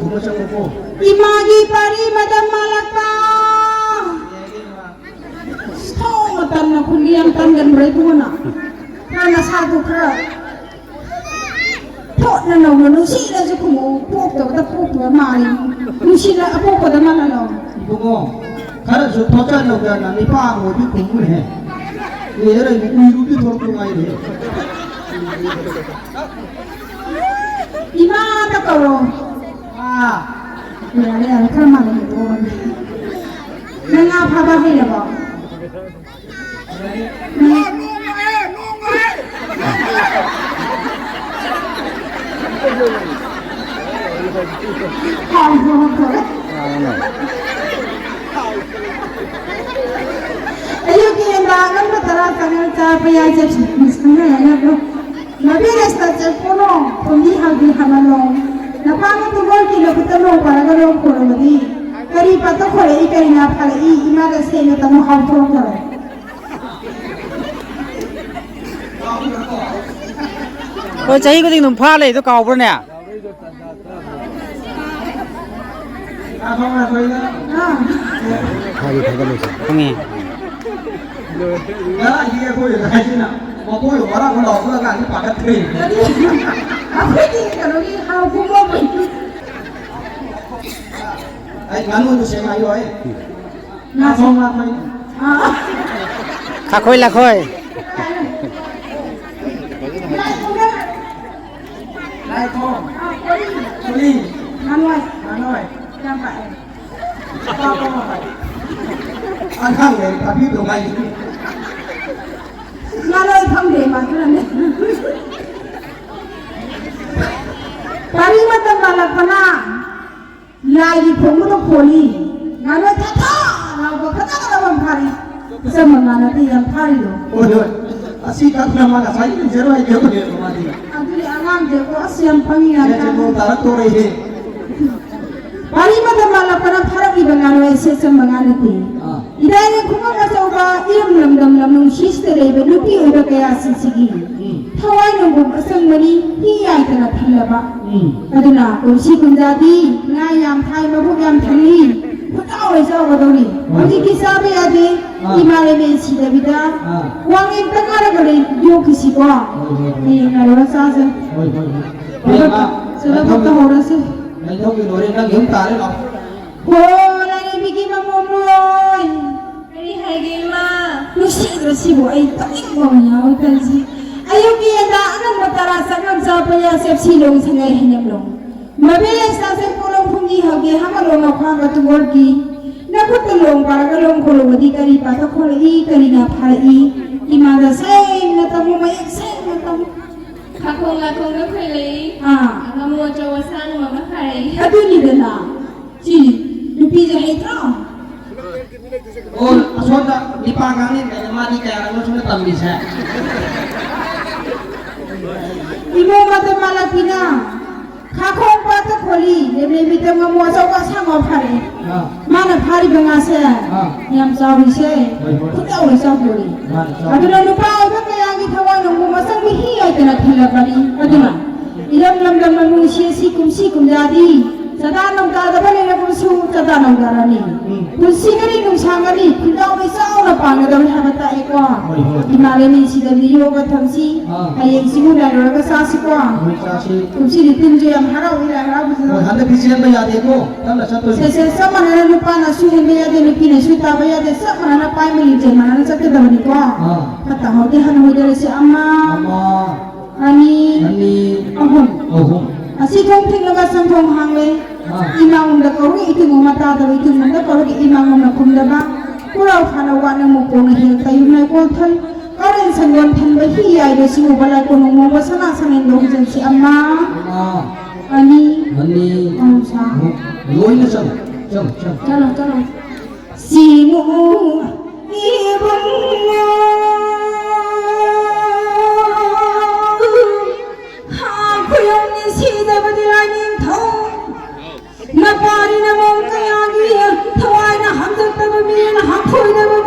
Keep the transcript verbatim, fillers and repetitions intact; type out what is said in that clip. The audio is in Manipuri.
ꯏꯃꯥꯒꯤ ꯄꯥꯔꯤ ꯃꯇꯝ ꯃꯥꯜꯂꯛꯄ꯫ ꯁꯣꯝ ꯃꯇꯝꯅ ꯈꯨꯟꯒꯤ ꯌꯥꯝ ꯇꯟꯒꯟꯕ꯭ꯔꯥ ꯏꯕꯨꯡꯉꯣꯅ? ꯈꯔ ꯅꯁꯥꯗꯨ ꯈꯔ ꯊꯣꯠꯅ ꯅꯧꯅ ꯅꯨꯡꯁꯤꯅꯁꯨ ꯈꯨꯝꯃꯨ, ꯄꯣꯛꯇꯕꯗ ꯄꯣꯛꯇꯕ ꯃꯥꯜꯂꯤ꯫ ꯅꯨꯡꯁꯤꯅ ꯑꯄꯣꯛꯄꯗ ꯃꯥꯜꯍꯜꯂꯣ꯫ ꯏꯕꯨꯡꯉꯣ, ꯈꯔꯁꯨ ꯊꯣꯠꯆ ꯅꯧꯖꯅ ꯃꯤꯄꯥ ꯑꯣꯏꯕꯤ ꯈꯨꯝꯃꯨꯅꯦꯍꯦ꯫ ꯑꯦ, ꯑꯔꯩꯕ ꯎꯏꯔꯨꯕꯤ ꯊꯣꯛꯂꯛꯄ ꯉꯥꯏꯔꯦ꯫ ꯏꯃꯥꯗ ꯀꯧꯔꯣ꯫ ꯑꯥ꯫ ꯌꯥꯔꯦ, ꯌꯥꯔꯦ, ꯈꯔ ꯃꯥꯟꯅ ꯍꯦꯛꯇ ꯑꯣꯟꯒꯦ꯫ ꯅꯪ ꯉꯥ ꯐꯥꯕ ꯍꯩꯔꯕꯣ? ꯑꯌꯨꯛꯀꯤ ꯌꯦꯟꯗꯥ ꯑꯉꯟꯕ ꯇꯔꯥ ꯆꯪꯉꯛ ꯆꯥꯕ ꯌꯥꯏ ꯆꯠꯁꯤ꯫ ꯃꯕꯤ ꯔꯦꯁꯇ ꯆꯠꯄꯣꯅꯣ, ꯊꯣꯝꯕꯤ ꯍꯥꯏꯕꯤ ꯍꯥꯏꯃꯜꯂꯣ꯫ ꯅꯄꯥꯅ ꯇꯨꯡꯒꯣꯜꯒꯤ ꯂꯧꯕꯨꯛꯇ ꯅꯣꯡ ꯄꯥꯔꯒ ꯂꯧ ꯈꯣꯏꯔꯕꯗꯤ ꯀꯔꯤ ꯄꯥꯠꯇ ꯈꯣꯏꯔꯛꯏ, ꯀꯔꯤ ꯉꯥ ꯐꯥꯔꯛꯏ, ꯏꯃꯥꯗ ꯁꯦꯡꯅ ꯇꯝꯃꯨ ꯍꯥꯎꯊꯣꯛꯈ꯭ꯔꯣ꯫ ꯍꯣꯏ, ꯆꯍꯤ ꯈꯨꯗꯤꯡ ꯑꯗꯨꯝ ꯐꯥ ꯂꯩꯗꯣ ꯀꯥꯎꯕ꯭ꯔꯅꯦ? ꯐꯥꯗꯤ ꯐꯥꯒꯠꯂꯣꯏꯁꯦ꯫ ꯈꯪꯉꯦ꯫ ꯉꯔꯥꯡꯗꯤ ꯑꯩꯈꯣꯏ ꯍꯥꯏꯁꯤꯅ ꯃꯈꯣꯏ ꯃꯔꯥꯡ ꯂꯥꯎꯔꯒ ꯑꯉꯥꯡꯁꯤ ꯄꯥꯈꯠꯈ꯭ꯔꯦ꯫ ꯑꯩꯈꯣꯏꯗꯤ ꯀꯩꯅꯣꯒꯤ ꯍꯥꯎ ꯀꯨꯝꯃꯛꯄꯒꯤ ꯑꯩ ꯉꯥꯅꯨꯗꯨ ꯁꯦꯡꯅ ꯍꯥꯏꯌꯣ, ꯑꯩ꯫ ꯉꯥ ꯊꯣꯡ ꯂꯥꯛꯄꯩ꯫ ꯑꯥ꯫ ꯂꯈꯣꯏ, ꯂꯈꯣꯏ꯫ ꯂꯥꯏꯈꯣꯝ꯫ ꯀꯨꯂꯤ꯫ ꯉꯥꯅꯣꯏ꯫ ꯉꯥꯅꯣꯏ꯫ ꯌꯥꯝ ꯄꯥꯛꯑꯦ꯫ ꯑꯄꯥꯛꯄ ꯃꯈꯩ꯫ ꯑꯉꯥꯡ ꯂꯥꯏꯔꯤꯛ ꯇꯥꯛꯄꯤꯕꯗꯣ ꯉꯥꯏ꯫ ꯉꯥꯅꯣꯏ ꯈꯪꯗꯦ ꯃꯥ ꯑꯗꯨꯅꯅꯦ꯫ ꯄꯥꯔꯤ ꯃꯇꯝ ꯃꯥꯜꯂꯛꯄꯅ꯫ ꯂꯥꯏꯒꯤ ꯈꯣꯡꯒꯨꯜꯗꯣ ꯈꯣꯜꯂꯤ꯫ ꯉꯥꯅꯣꯏ ꯊꯥ ꯊꯥ ꯂꯥꯎꯕ ꯐꯖ ꯐꯖꯕ ꯑꯃ ꯐꯥꯔꯤ꯫ ꯑꯆꯝꯕ ꯉꯥ ꯅꯠꯇꯦ ꯌꯥꯝ ꯐꯥꯔꯤꯗꯣ꯫ ꯍꯣꯏ, ꯍꯣꯏ꯫ ꯑꯁꯤ ꯈꯛꯇꯅ ꯃꯥ ꯉꯁꯥꯏ ꯏꯔꯨꯖꯔꯣ ꯍꯥꯏꯗꯦ ꯍꯣꯏꯅꯦ ꯃꯥꯗꯤ꯫ ꯑꯗꯨꯅꯤ ꯑꯉꯥꯡꯁꯦꯀꯣ ꯑꯁ ꯌꯥꯝ ꯄꯪꯉꯤ ꯌꯥꯝ ꯁꯦ, ꯁꯦ, ꯈꯪꯉꯤ꯫ ꯅꯣꯡ ꯇꯥꯔꯛꯇꯣꯔꯦꯍꯦ꯫ ꯋꯥꯔꯤ ꯃꯇꯝ ꯃꯥꯜꯂꯛꯄꯅ ꯐꯥꯔꯛꯂꯤꯕ ꯉꯥꯅꯣꯏ ꯑꯁꯤ ꯑꯆꯝꯕ ꯉꯥ ꯅꯠꯇꯦ꯫ ꯑꯥ꯫ ꯏꯗꯥꯏꯅ ꯈꯨꯡꯒꯪ ꯑꯆꯧꯕ ꯏꯔꯝ ꯂꯝꯗꯝ ꯂꯝꯂꯣꯡꯁꯤꯁꯤꯗ ꯂꯩꯕ ꯅꯨꯄꯤ ꯑꯣꯏꯕ ꯀꯌꯥꯁꯤꯡꯁꯤꯒꯤ ꯎꯝ꯫ ꯊꯋꯥꯏ ꯅꯨꯡꯕꯨ ꯑꯁꯪꯕꯅꯤ ꯍꯤ ꯌꯥꯏꯗꯅ ꯊꯜꯂꯕ꯫ ꯎꯝ꯫ ꯑꯗꯨꯅ ꯀꯨꯝꯁꯤ ꯀꯨꯝꯖꯥꯗꯤ ꯉꯥ ꯌꯥꯝ ꯊꯥꯏ, ꯃꯕꯨꯛ ꯌꯥꯝ ꯊꯜꯂꯤ, ꯈꯨꯆꯥꯎ ꯂꯩ ꯆꯥꯎꯒꯗꯧꯔꯤ꯫ ꯍꯣꯏ꯫ ꯍꯧꯖꯤꯛꯇꯤ ꯆꯥꯕ ꯌꯥꯗꯦ꯫ ꯑꯥ꯫ ꯏꯃꯥ ꯂꯩꯃꯦꯟ ꯁꯤꯗꯕꯤꯗ ꯑꯥ꯫ ꯋꯥꯡꯂꯦꯟ ꯇꯀꯥꯔꯒ ꯂꯩ ꯌꯣꯛꯈꯤꯁꯤꯀꯣ꯫ ꯍꯣꯏ, ꯍꯣꯏ, ꯍꯣꯏ꯫ ꯍꯌꯦꯡ ꯉꯥꯏꯔꯒ ꯆꯥꯁꯦ꯫ ꯍꯣꯏ, ꯍꯣꯏ, ꯍꯣꯏ꯫ ꯆꯠꯂꯣ, ꯏꯕꯦꯝꯃ, ꯆꯠꯂꯣ, ꯂꯥꯏꯊꯧ-, ꯇꯧꯍꯧꯔꯁꯤ꯫ ꯂꯥꯏꯊꯧꯒꯤ ꯂꯣꯏꯔꯦ, ꯅꯪ ꯌꯨꯝ ꯇꯥꯔꯦ, ꯂꯥꯛꯑꯣ꯫ ꯍꯣ, ꯂꯥꯏꯔꯦꯝꯕꯤꯒꯤ ꯃꯃꯣꯝ ꯂꯣꯏ꯫ ꯀꯔꯤ ꯍꯥꯏꯒꯦ, ꯏꯃꯥ? ꯅꯨꯡꯁꯤꯗ꯭ꯔꯣ ꯁꯤꯕꯨ? ꯑꯩ ꯀꯞꯅꯤꯡꯕ ꯑꯃ ꯌꯥꯎꯋꯦ ꯇꯧꯔꯤꯁꯦ꯫ ꯑꯌꯨꯛꯀꯤ ꯌꯦꯟꯗꯥ ꯑꯉꯟꯕ ꯇꯔꯥ ꯆꯥꯛꯉꯝ ꯆꯥꯕ ꯌꯥ ꯆꯦꯞꯁꯤ ꯂꯣꯡ ꯁꯉꯥꯏ ꯍꯩꯅꯝ ꯂꯣꯡ꯫ ꯃꯕꯦ ꯂꯩꯁꯥꯁꯦ ꯄꯣꯂꯣꯡ ꯐꯨꯝꯗꯤ ꯍꯧꯒꯦ ꯍꯥꯃ ꯂꯣꯡ ꯃꯈ꯭ꯋꯥꯡꯒ ꯇꯨꯡꯒꯣꯜꯒꯤ꯫ ꯅꯈꯨꯠꯇ ꯂꯣꯡ ꯄꯥꯔꯒ ꯂꯣꯡ ꯈꯣꯜꯂꯨꯕꯗꯤ ꯀꯔꯤ ꯄꯥꯊꯣꯛ ꯈꯣꯜꯂꯛꯏ, ꯀꯔꯤ ꯉꯥ ꯐꯥꯔꯛꯏ? ꯏꯃꯥꯗ ꯁꯦꯡꯅ ꯇꯝꯃꯨ, ꯃꯌꯦꯛ ꯁꯦꯡꯅ ꯇꯝꯃꯨ꯫ ꯈꯥꯈꯣꯡ ꯂꯥꯈꯣꯡꯗ ꯈꯣꯏꯂꯛꯏ꯫ ꯑꯥ꯫ ꯑꯉꯥꯃꯨ ꯑꯆꯧꯕ ꯁꯥ ꯉꯝ ꯑꯃ ꯐꯥꯔꯛꯏ꯫ ꯑꯗꯨꯅꯤꯗꯅ꯫ ꯁꯤ ꯅꯨꯄꯤꯁꯦ ꯍꯩꯇ꯭ꯔꯣ? ꯑꯣ, ꯑꯁꯣꯝꯗ ꯅꯤꯄꯥ ꯉꯥꯡꯉꯤ ꯀꯩꯅꯣ, ꯃꯥꯗꯤ ꯀꯌꯥꯔꯛꯅꯣ ꯁꯣꯝꯗ ꯇꯝꯃꯤꯁꯦ? ꯏꯃꯣ ꯃꯗꯨ ꯃꯥꯂꯛꯄꯤꯅ ꯈꯥꯈꯣꯡ ꯄꯥꯠꯇ ꯈꯣꯜꯂꯤ, ꯂꯦꯝꯂꯦꯝꯕꯤꯗ ꯉꯥꯃꯨ ꯑꯆꯧꯕ ꯑꯁꯥꯡꯕ ꯐꯥꯔꯛꯑꯦ꯫ ꯑꯥ꯫ ꯃꯥꯅ ꯐꯥꯔꯤꯕ ꯉꯥꯁꯦ ꯑꯥ꯫ ꯌꯥꯝ ꯆꯥꯎꯔꯤꯁꯦ ꯍꯣꯏ, ꯍꯣꯏ꯫ ꯈꯨꯠ ꯌꯥꯎꯅ ꯆꯥꯎꯗꯣꯔꯤ꯫ ꯃꯥꯅ ꯆꯥꯎ-꯫ ꯑꯗꯨꯅ ꯅꯨꯄꯥ ꯑꯣꯏꯕ ꯀꯌꯥꯒꯤ ꯊꯋꯥꯏ ꯅꯨꯡꯕꯨ ꯃꯆꯪ ꯃꯍꯤ ꯌꯥꯏꯗꯅ ꯊꯜꯂꯕꯅꯤ꯫ ꯑꯗꯨꯅ ꯏꯔꯝ ꯂꯝꯗꯝ ꯃꯅꯨꯡꯁꯤ ꯑꯁꯤ ꯀꯨꯝꯁꯤ ꯀꯨꯝꯖꯥꯗꯤ ꯆꯗꯥ ꯅꯧꯗꯥꯗꯕ ꯂꯩꯔꯕꯁꯨ ꯆꯗꯥ ꯅꯧꯗꯥꯔꯅꯤ꯫ ꯎꯝ꯫ ꯄꯨꯟꯁꯤꯒꯅꯤ ꯅꯨꯡꯁꯥꯡꯒꯅꯤ ꯈꯨꯟꯖꯥꯎ ꯃꯩꯆꯥꯎꯅ ꯄꯥꯟꯒꯗꯕꯅꯤ ꯍꯥꯏꯕ ꯇꯥꯛꯑꯦꯀꯣ꯫ ꯍꯣꯏ, ꯍꯣꯏ꯫ ꯏꯃꯥ ꯂꯩꯃꯤꯟꯁꯤꯗ ꯃꯤꯌꯣꯒ ꯊꯝꯁꯤ꯫ ꯑꯥ꯫ ꯍꯌꯦꯡꯁꯤꯕꯨ ꯂꯥꯏꯔꯨꯔꯒ ꯆꯥꯁꯤꯀꯣ꯫ ꯍꯣꯏ, ꯆꯥꯁꯤ꯫ ꯀꯨꯝꯁꯤꯗꯤ ꯇꯤꯟꯁꯨ ꯌꯥꯝ ꯍꯔꯥꯎꯏ, ꯂꯥꯏ ꯍꯔꯥꯎꯕꯁꯤꯅ꯫ ꯍꯣꯏ, ꯍꯟꯗꯛꯇꯤ ꯆꯦꯟꯕ ꯌꯥꯗꯦꯀꯣ꯫ ꯇꯞꯅ ꯆꯠꯇꯣꯏꯅꯤ꯫ ꯁꯦ, ꯁꯦ, ꯆꯞ ꯃꯥꯟꯅꯅ ꯅꯨꯄꯥꯅꯁꯨ ꯍꯦꯟꯕ ꯌꯥꯗꯦ, ꯅꯨꯄꯤꯅꯁꯨ ꯇꯥꯕ ꯌꯥꯗꯦ, ꯆꯞ ꯃꯥꯟꯅꯅ ꯄꯥꯏꯃ ꯂꯤꯡꯖꯦꯜ ꯃꯥꯟꯅꯅ ꯆꯠꯀꯗꯕꯅꯤꯀꯣ꯫ ꯑꯥ꯫ ꯐꯠꯇ ꯍꯥꯎꯗꯤ ꯍꯟ ꯍꯣꯏꯗꯔꯁꯤ ꯑꯃ꯫ ꯑꯃ꯫ ꯑꯅꯤ꯫ ꯑꯅꯤ꯫ ꯑꯍꯨꯝ꯫ ꯑꯍꯨꯝ꯫ ꯑꯁꯤ ꯊꯣꯡ ꯊꯤꯡꯂꯒ ꯁꯪꯊꯣꯡ ꯍꯥꯡꯂꯦ꯫ ꯑꯥ꯫ ꯏꯃꯥꯉꯣꯝꯗ ꯀꯧꯔꯒ ꯏꯇꯨꯡ ꯑꯃ ꯇꯥꯗꯕ, ꯏꯇꯨꯡꯉꯣꯝꯗ ꯀꯧꯔꯒ ꯏꯃꯥꯉꯣꯝꯅ ꯈꯨꯝꯗꯕ꯫ ꯈꯨꯔꯥꯎ ꯐꯥꯅ ꯋꯥꯅ ꯃꯨꯀꯣꯡꯅ ꯍꯦꯛꯇ ꯌꯨꯝꯅꯥꯏ ꯀꯣꯟꯊꯜ꯫ ꯀꯧꯔꯦꯟ ꯁꯪꯒꯣꯟ ꯊꯟꯕ ꯍꯤ ꯌꯥꯏꯕ ꯁꯤꯡꯎꯕ ꯂꯥꯏꯀꯣꯟ ꯅꯣꯡꯃꯣꯡꯕ ꯁꯅꯥ ꯁꯪꯂꯦꯟꯗ ꯍꯨꯖꯟꯁꯤ ꯑꯃ꯫ ꯑꯃ꯫ ꯑꯅꯤ꯫ ꯑꯅꯤ꯫ ꯑꯍꯨꯝ ꯁꯥ꯫ ꯑꯍꯨꯝ꯫ ꯂꯣꯏꯅ ꯆꯠꯂꯣ꯫ ꯆꯠꯂꯣ, ꯆꯠꯂꯣ꯫ ꯆꯠꯂꯣ, ꯆꯠꯂꯣ꯫ ꯁꯤꯃꯨ ꯏꯕꯨꯡꯉꯣ꯫ ꯍꯥ ꯈꯨꯌꯧꯅꯤ ꯁꯤꯗꯕꯗꯤ ꯂꯥꯏꯅꯤꯡꯊꯧ꯫ ꯅꯄꯥꯔꯤ ꯅꯃꯧ ꯀꯌꯥꯒꯤ ꯊꯋꯥꯏꯅ ꯍꯟꯖꯤꯟꯗꯕ ꯃꯤꯅ ꯍꯛ ꯊꯣꯏꯅꯕ